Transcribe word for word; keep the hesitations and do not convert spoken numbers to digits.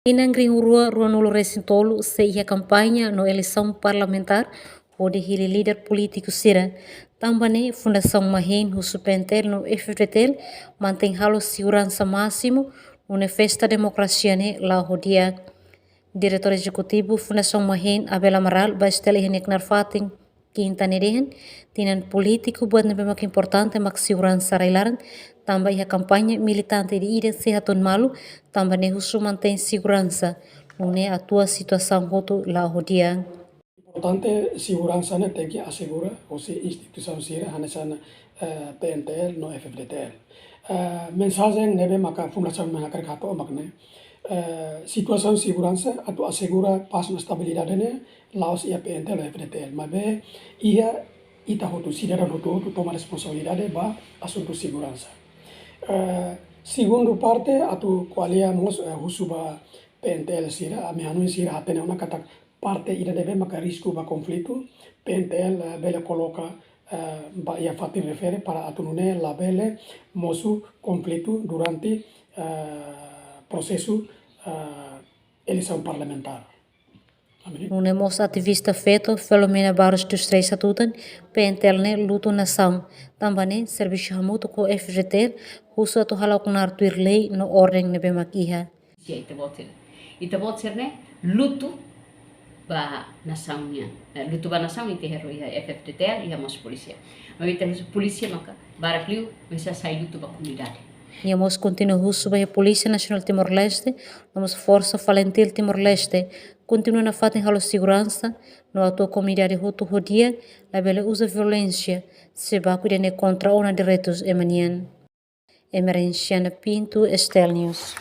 Tinan rihun rua ruanulu resin tolu sei iha kampaña no eleisaun parlamentár hodi hili líder polítiku sira. Tanba ne'e Fundasaun Mahin husu P N T L no F F D T L mantein halo seguransa másimu, nune'e festa demokrasia ne'e la'o ho di'ak. Diretór Ezekutivu Fundasaun Mahin, Abel Amaral, ba STL iha nia knaar fatin Kinta ne'e dehan, tinan polítiku buat ne'ebé mak importante mak seguransa rai-laran, tanba iha kampaña militante ida-idak sei hatún malu, tanba ne'e husu mantein seguransa, nune'e atu situasaun hotu la'o ho di'ak. Importante seguransa ne'e tenke asegura hosi instituisaun sira hanesan, eh, P N T L no F F D T L. Eh, mensajen ne'ebé maka Fundasaun Mahin hakarak hato'o mak ne'e, eh, situasaun seguransa atu asegura pás no estabilidade ne'e la'ós iha P N T L no F F D T L, maibé iha ita hotu, sidadaun hotu-hotu toma responsabilidade ba asuntu seguransa. Eh, segundu parte, atu ko'alia mós, eh, husu ba P N T L sira, ami hanoin sira hatene ona katak parte ida ne'ebé maka risku ba konflitu, P N T L, eh, bele koloka, eh, ba iha fatin refere para atu nune'e labele mosu konflitu durante, eh, prosesu, eh, eleisaun parlamentár. Nune'e mós ativista feto Filomena Barros dos Reis hatutan, P N T L ne'e lutu nasaun, tanba ne'e servisu hamutuk ho F F D T L, husu atu hala'o knaar tuir lei no orden ne'ebé mak iha. Ita vota, ita vota sira-ne'e lutu ba nasaun nian. Eh, lutu ba nasaun ita iha rua, iha F F D T L, iha mós polísia. Maibé ita husu polísia maka barak liu mesak sai lutu ba komunidade. Nia mós kontinua husu ba iha Polísia Nasionál Timor-Leste, no mós Forsa Falintil Timor-Leste, kontinua nafatin halo seguransa, no atu komunidade hotu ho di'ak, labele uza violénsia, se baku ida-ne'e kontra ona direitus ema nian. Emerenciana Pinto, STL News.